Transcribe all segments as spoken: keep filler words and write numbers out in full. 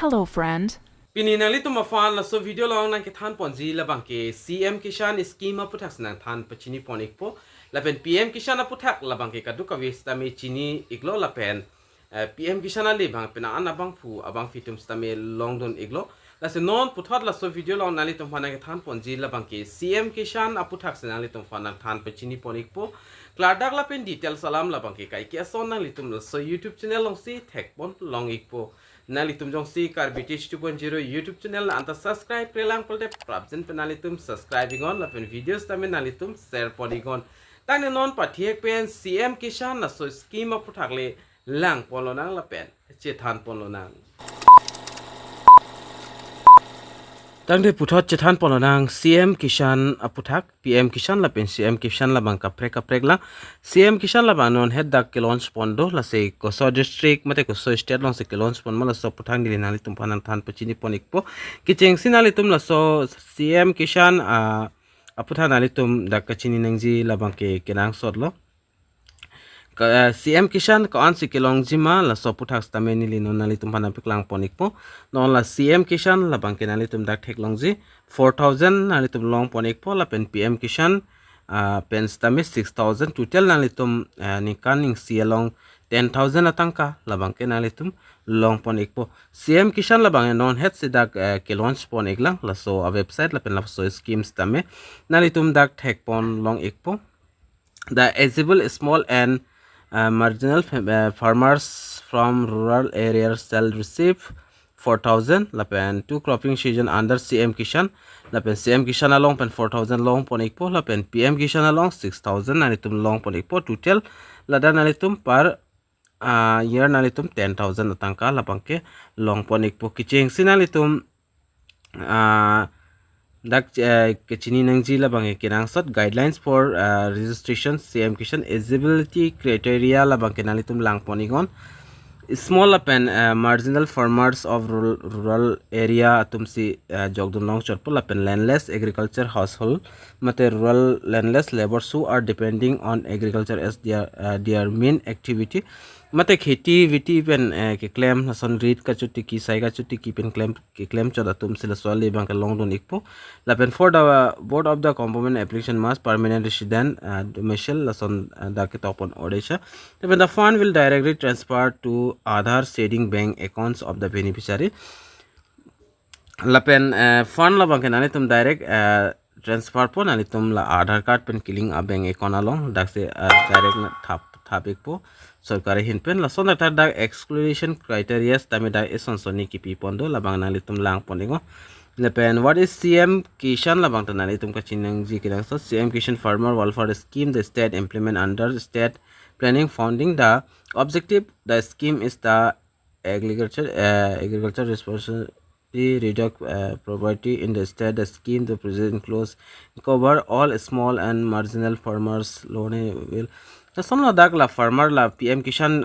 Hello, friend. Pini nanglitum aphan laso video along nangkethan ponji labangke C M Kisan scheme aputhak si nangthan pachini pon ikpo. Lapen P M Kisan aputhak labangke kadokave sitame chini iklo lapen eh, P M Kisan ale abang penang an abangphu abangphi atum sitame longdun iklo. Lasi non puthot laso video along nanglitum aphan nangkethan ponji labangke C M Kisan aputhak si nanglitum aphan nangthan pachini pon ikpo. Klardak lapen details alam labangke kaike ason nanglitum laso YouTube channel alongsi thek pon long ikpo. Nanglitum jongsi Karbi Teach two point zero YouTube channel la anta subscribe-re lang pulote prapjin pen nanglitum subscribe iknon lapen videos tame nanglitum share pon iknon. Tangte non pathek pen C M Kisan laso scheme aputhak le lang ponlonang lapen chethan ponlonang. Tangte puthot chethan ponlonang C M Kisan aputhak, P M Kisan lapen C M Kisan labang kaprek kaprek lang. C M Kisan labang non het dak ke-launch pon do, lasi koso district mate koso state alongsi ke-launch pon ma laso aputhak neli nanglitum aphan nangthan pachini pon ikpo. Kechengsi nanglitum laso C M Kisan ah, aputhak nanglitum dak kachini nangji labangke kenangsot lo. Ka, eh, C M Kisan ko-ansi kelongji ma laso aputhak sitame neli non nanglitum aphan nangpaklang pon ikpo. Non la C M Kisan labangke nanglitum dak theklongji four thousand nanglitum long pon ikpo lapen P M Kisan ah, pen sitame six thousand, total nanglitum ah, ningkan ningsi along ten thousand atangka labangke nanglitum long pon ikpo. C M Kisan labang non het si dak eh, ke-launch pon iklang laso a-website lapen laso scheme sitame nanglitum dak thek pon long ikpo. The eligible small and uh, marginal fam- uh, farmers from rural areas shall receive four thousand lapen two cropping season under C M Kisan lapen C M Kisan along pen four thousand long pon ikpo lapen P M Kisan along six thousand nanglitum long pon ikpo, total ladak nanglitum per uh, year nanglitum ten thousand atangka labangke long pon ikpo. Kechengsi nanglitum ah, dak eh, kachini nangji labangke kenangsot guidelines for ah, registration C M Kisan eligibility criteria labangke nanglitum lang pon iknon. Small lapen ah, marginal farmers of rural, rural area atumsi ah, jokdun long chotpo lapen landless agriculture household mate rural landless labourers who are depending on agriculture as their ah, their main activity. Mate kheti veti pen eh, keklem lason rit kachotiki sai kachotiki pen klem keklem chot atumsi laso ale abangke longdun ikpo. Lapen for the board of the component application must permanent resident uh, domicile lason uh, dak ketok pon odesha. Lapen the fund will directly transfer to Aadhaar seeding bank accounts of the beneficiary. Lapen uh, fund labangke nanglitum direct uh, transfer pon nanglitum la Aadhaar card pen ke-link a-bank account along daksi uh, direct na thap thap ikpo sorkar ahin pen. Lason dak dak exclusion criteria tame dak eson sonni kipi pon do labang nanglitum lang pon iknon. Lapen what is C M Kisan labang ta nanglitum kachini nangji kenangsot. C M Kisan Farmer Welfare Scheme the state implement under state planning funding. The objective the scheme is the agriculture uh, agriculture responsibility reduce uh, poverty in the state. The scheme the present includes cover all small and marginal farmers loan will. Lason ladak la farmer la P M Kisan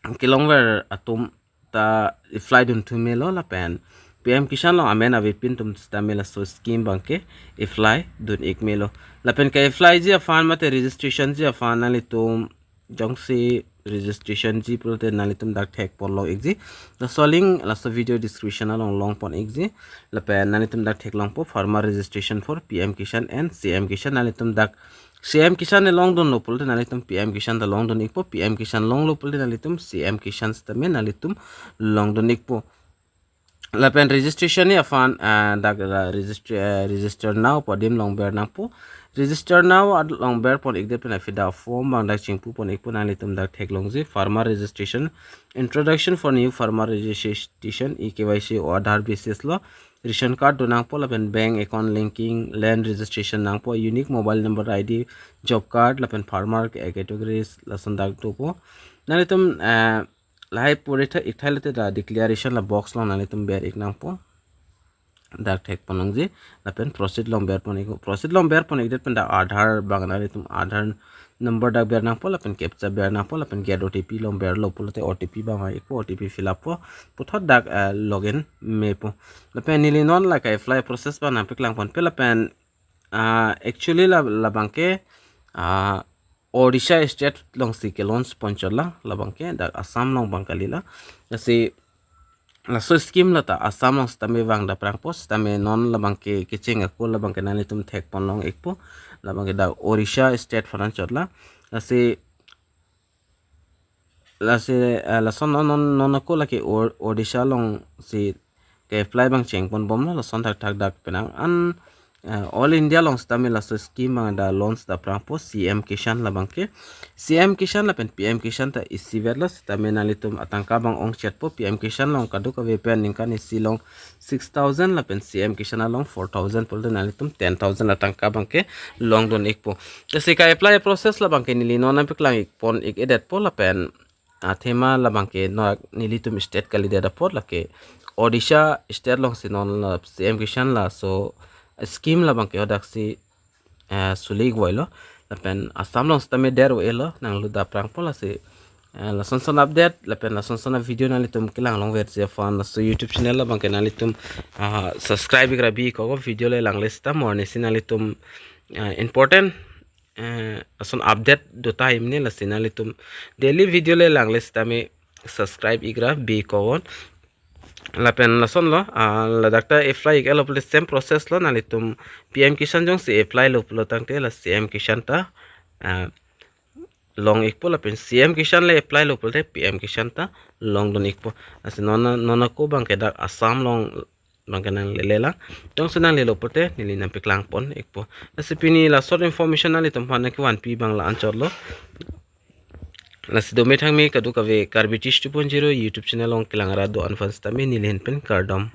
kelongver atum ta apply dunthu melo lapen P M Kisan along amen avepin atum sitame laso scheme abangke apply dun ik melo. Lapen ke-apply ji a-fund mate registration ji a-fund nanglitum jongsi registration ji pulote nanglitum dak thek pon long ikji. Laso link laso video description along long pon ikji. Lapen nanglitum dak theklongpo farmer registration for P M Kisan and C M Kisan. Nanglitum dak C M Kisan ne longdunlo pulote nanglitum P M Kisan ta longdun ikpo, P M Kisan longlo pulote nanglitum C M Kisan sitame nanglitum longdun ikpo. Lapen registration ni a-fund uh, dak uh, register, uh, register now pu adim longber nangpo. Register now ad longber pon ikdet pen aphi dak form abang dak chingpu pon ikpo. Nanglitum dak theklongji farmer registration, introduction for new farmer registration, e-K Y C, Aadhaar basis lo, ration card do nangpo lapen bank account linking, land registration nangpo, unique mobile number I D, job card lapen farmer ke categories lason dak dopo. Nanglitum uh, lahai pore tha ikthai lote dak declaration la box along nanglitum ber ik nangpo. Dak thek pon longji lapen proceed along ber pon ikpo. Proceed along ber pon ikdet pen dak Aadhaar abang nanglitum Aadhaar number dak ber nangpo lapen captcha ber nangpo lapen get O T P along berlo pulote O T P abang ikpo, O T P fill up po. Puthot dak uh, login mepo. Lapen neli non la ke-apply process abang nangpaklang ponpe lapen uh, actually la labangke uh, Odisha state alongsi ke-launch pon chotlang labangke, dak Assam along abang kalila. Lasi laso scheme la ta Assam along sitame vang daprangpo, sitame non labangke kecheng ako labangke nanglitum thekpon long ikpo, labangke dak Odisha state aphan anchot la. Lasi, lasi, eh, lason non, non, non ako lake Or-, Odisha alongsi ke-apply abang chengponbomlo, lason thakthak dak penang an, eh, All India along sitame laso scheme abang dak launch daprangpo, C M Kisan labangke. C M Kisan lapen P M Kisan ta isivetlo, sitame nanglitum atangka abang ongchetpo, P M Kisan along kadokave pen ningkan isi along six thousand lapen C M Kisan along four thousand pulote nanglitum ten thousand atangka abangke longdun ikpo. Lasi ke-apply process labangke neli non nangpaklang ikpon ik-edetpo lapen athema labangke non nelitum state kalidet apot lake Odisha state alongsi non la C M Kisan laso scheme labangke hadaksi, eh, suli ikvoilo. Lapen Assam along sitame der-o-elo, nanglut daprangpo. Lasi, eh, lasonson update lapen lasonson video nanglitum kelang longverji aphan laso YouTube channel labangke nanglitum, ah, subscribe ikra bikok, video le langle sita morning si nanglitum, ah, important, eh, ason update do time ni, lasi nanglitum daily video le langle sitame subscribe ikra bikok. Lapen lasonlo, ah, ladak ta apply ik-etlo pulote same process lo, nanglitum P M Kisan jongsi apply lo pulo tangte la C M Kisan ta, ah, long ikpo, lapen C M Kisan le apply lo pulote P M Kisan ta longdun ikpo. Lasi non, non ako abangke dak Assam along abangke nanglele lang. Jongsi nanglelo pulote neli nangpaklangpon ikpo. Lasi pini la short information nanglitum aphan nangkevanpi abang la anchotlo. Lasi dome thangme kadokave Karbi Tish two point zero YouTube channel along kelang rat do-an aphan sitame neli ahin pen kardom.